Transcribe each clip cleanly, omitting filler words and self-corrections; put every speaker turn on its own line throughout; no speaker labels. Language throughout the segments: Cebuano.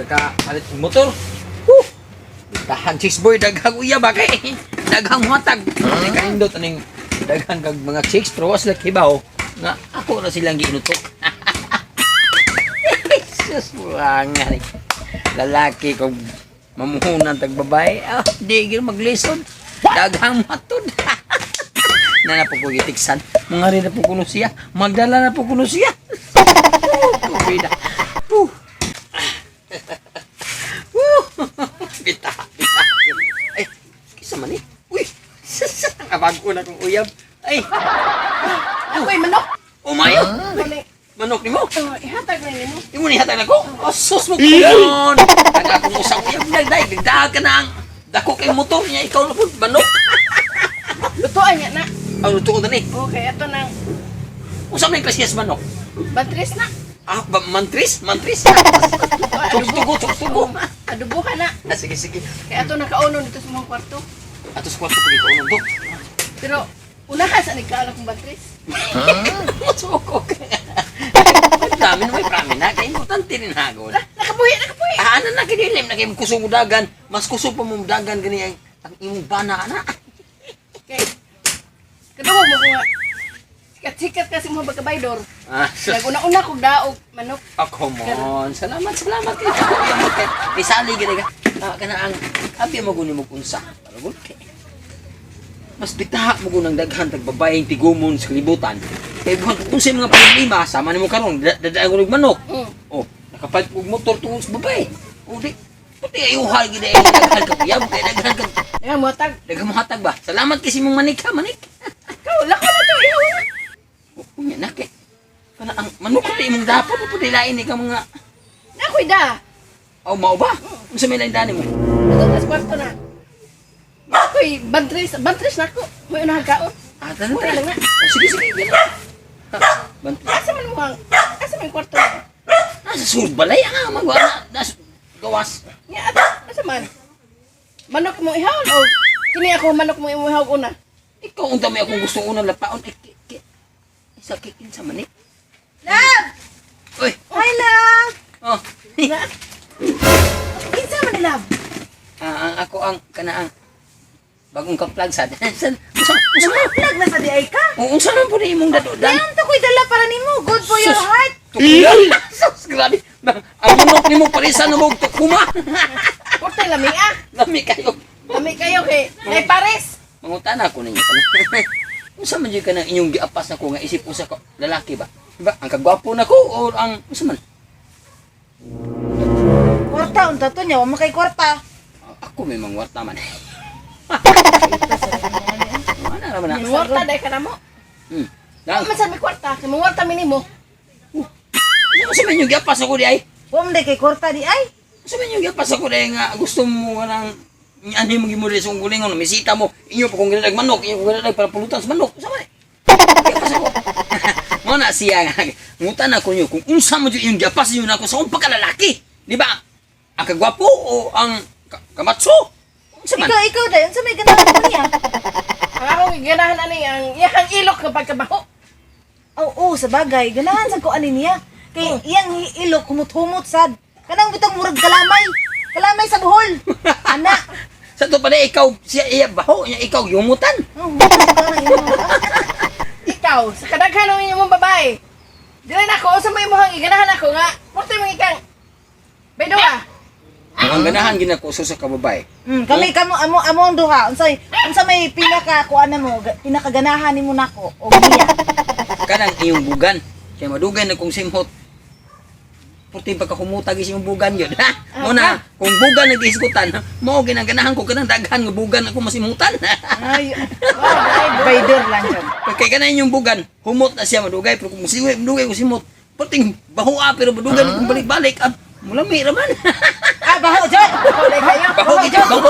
Ka palit og motor. Woo! Dahan chicks boy, daghang uya ba kay? Daghang matag. Huh? Kanindot aning daghan kag mga chicks pero wa sila kibaw nga ako na silang giinutok. Jesus, nga ni. Lalaki kog mamuhunan tag babae, ah, di gyud maglisod. Daghang matud. Na na po ko gitiksan. Mga rin na po kuno siya. Magdala na po kuno siya. Tubida. Puh. Woo! Bita, bita. Ay, kisa man eh. Uy, ang na kong uyab. Ay,
Ako'y manok.
umayo.
Mali.
Manok ni mo.
Oh, ihatag na nimo.
Imo ni hatag nako. Oh, sus mo kunon. Ang akong usang uyab nagday, dagdag ka na ang dako kay motor niya ikaw na pud manok.
Lutuan niya na.
Ang luto ko ni.
Okay, ato nang
Usa man klase sa manok.
batris na.
Ah, ba, mantris, mantris. Tuktugo, tuktugo.
Adubuhan na.
Ah, sige, sige.
Kay ato nakauno dito sa mga kwarto.
Ato sa kwarto pag ikaw to.
Pero unahan sa nagkaon akong batris.
Masuko ka. Ang dami na may prami na. Kaya importante rin hagol.
Nakabuhi, nakabuhi.
Ah, ano na kinilim na kayo kusog mo dagan. Mas kusog pa mo dagan gani ang imong bana na.
Kay kaduhog mo ko nga. Sikat-sikat kasi mga pagkabaydor.
Ah, sus.
Kaya una-una kog daog manok.
Oh, come on. Salamat, salamat. Kay ako yung mo kay isali gani ka. Ah, kana ang abi mo guni mo unsa. Paragol kay. Mas bitaha mo gunang daghan tag babaeng tigumon sa kalibutan. Kay buhat kung sa mga problema sama nimo karon dadaan ko og manok. Oh, nakapalit og motor tungod sa babae. Oh, di pati ay uhal gid ay daghan ka uyab kay daghan ka
Nga mo tag.
daghan mo hatag ba. Salamat kay si mong manik ha, manik.
Ikaw lako na to ihaw na.
Oh, unya na kay. Kana ang manok kay imong dapat mo pud lain ni ka mga
Nakoy da.
Oh, mao ba? Unsa may lain dani mo?
Ato na sa kwarto na. Ako'y bantris, bantris na ako. May unahan kaon.
Ah, tara,
Mura
tara.
lang na.
Oh, sige, sige. Ganun. Ha, bantay.
Asa man mo ang asa man yung kwarto na?
Nasa sulod balay ang magawa na. Nasa gawas.
Nga ato, asa man? Manok mo ihaw o kini ako manok mo imo ihaw una.
Ikaw unta may akong gusto unang lapaon. Eh, ki, ki. Isa kikin sa manik.
Love!
Uy.
Hi, love!
Oh.
Na.
Kinsa man ni love?
Ah, ang ako ang kanaang bagong ka-plug sad. San unsa unsa man?
Plug na sa di ay ka.
Oh, unsa man po ni imong dadodan?
Dayon to ko'y dala para nimo. Good for your
Sus.
heart.
Tukuma. Sus, grabe. Ang manok nimo parisan na mo tukuma.
Porte lami ah.
Lami kayo.
Lami kayo kay nay pares.
Mangutana ko ninyo kana. Unsa man jud ka ng inyong giapas nako nga isip usa ka lalaki ba? Diba? Ang kagwapo nako or ang unsa man?
Kwarta unta to niya, wa man kay kwarta.
Ako may mangwarta man. Ano ra man na?
Mangwarta dai ka namo.
Dang.
Man sa may kwarta, kay mangwarta mi nimo.
Unsa man inyong giapas ako di ay?
Wa man day kay kwarta di ay.
Unsa man inyong giapas ako di ay nga gusto mo nga nang ani mo gimo sa gulingon misita mo inyo pa kung ginadag manok inyo kung ginadag para pulutan sa manok unsa man eh? Giapas ako. Mo na siya nga ngutan ako niyo kung unsa mo jud inyong giapas niyo nako sa akong pagkalalaki, di ba? Ang kagwapo o ang kamatso? Unsa man?
Ikaw ikaw day unsa may ganahan mo niya?
Ang akong ganahan ani ang iyang ilok nga pagkabaho.
Oo, sa bagay, ganahan sa ko ani niya. Kay iyang ilok humot-humot sad. Kanang butang murag kalamay. Kalamay sa buhol. Ana.
Sa to pala ikaw siya iya baho niya ikaw yumutan.
Oh, humot sa kanang imong.
Ikaw sa kadaghan ng inyong babae. Dili na ako unsa may imong ganahan ako nga porte mo ikang Bedoa.
Ang ganahan ginako sa kababay.
Kami kamo amo amo ang duha. Unsay unsa may pinaka kuan na mo, pinakaganahan nimo nako o niya.
Kanang iyong bugan. Kay madugay na kung simhot. Purti pagkahumuta gis imong bugan yun. Ha? Mo na, kung bugan nag-isgutan, mao ginaganahan ko kanang daghan nga bugan ako masimutan.
Ay, Bayder lang jud.
Kay kanang inyong bugan, humot na siya madugay pero kung siwi madugay ko simot, purting bahoa pero madugay na kung balik-balik ah, mulami ra man.
Ah, baho jud.
Baho kayo.
Baho gid, baho,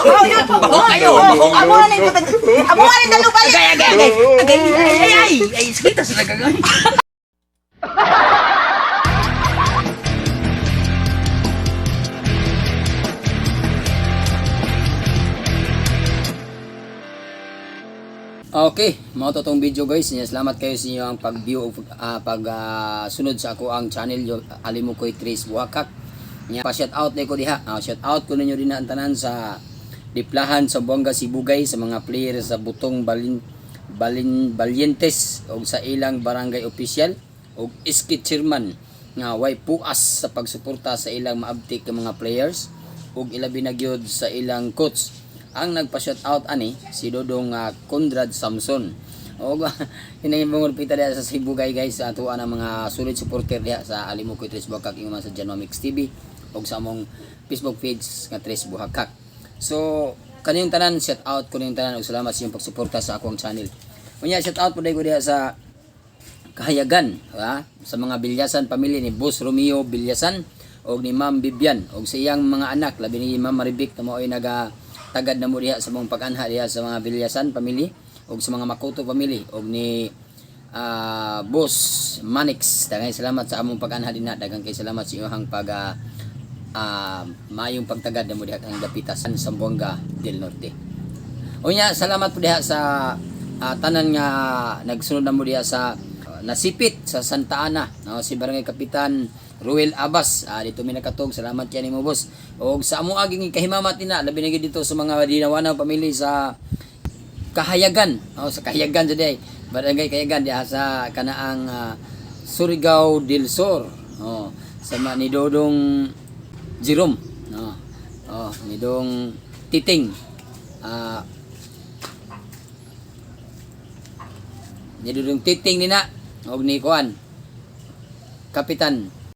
baho kayo, baho.
Amo ani putang. Amo ani dalo balik.
Agay, agay, agay. Agay, ay, ay, ay, sakita sa nagagay. Okay, mao to tong video guys. Salamat kayo sa inyo ang pag-view o pag sunod sa ako ang channel yo Alimukoy Tris Buhakak. Nya pa shout out ko diha. Ah, shout out ko ninyo dinha ang tanan sa Diplahan sa Buanga Sibugay, sa mga player sa Butong Balin Balin Valientes og sa ilang barangay official og iski chairman nga way puas sa pagsuporta sa ilang maabtik nga mga players ug ilabi na gyud sa ilang coach. Ang nagpa-shout out ani si Dodong Conrad Samson. Og hinay mong pita diha sa Sibugay, guys, sa atuan ang mga solid supporter diha sa Alimukoy Tres Buhakak, ingon man sa Janomix TV ug sa among Facebook page nga Tres Buhakak. So kaniyong tanan, shout out ko niyong tanan ug salamat sa inyong pagsuporta sa akong channel. Unya shout out po ko diha sa Kahayagan, ha? Sa mga Bilyasan pamilya ni Boss Romeo Bilyasan og ni Ma'am Bibian og sa iyang mga anak, labi ni Ma'am Marivic na mao'y naga tagad na mo diha sa mga pag-anha diha sa mga Bilyasan family og sa mga Makoto family og ni Boss Manix. Daghang salamat sa among pag-anha dinha. Daghang kay salamat sa inyong pag maayong pagtagad na mo diha kang dapita sa Zamboanga del Norte. Unya, salamat po diha sa tanan nga nagsunod na mo diha sa Nasipit sa Santa Ana, no, si Barangay Kapitan Ruel Abbas. Dito mi nakatog. Salamat kay nimo, boss. Og sa amo aging kahimamat nina, labi na gyud dito sa mga Dinawanang pamilya sa Kahayagan, oh, sa Kahayagan sa day. Barangay Kahayagan diha sa kanaang Surigao del Sur. Oh, sa ni Dodong Jerome, no. Oh, ni Dong Titing. Ni Dodong Titing nina og ni kuan Kapitan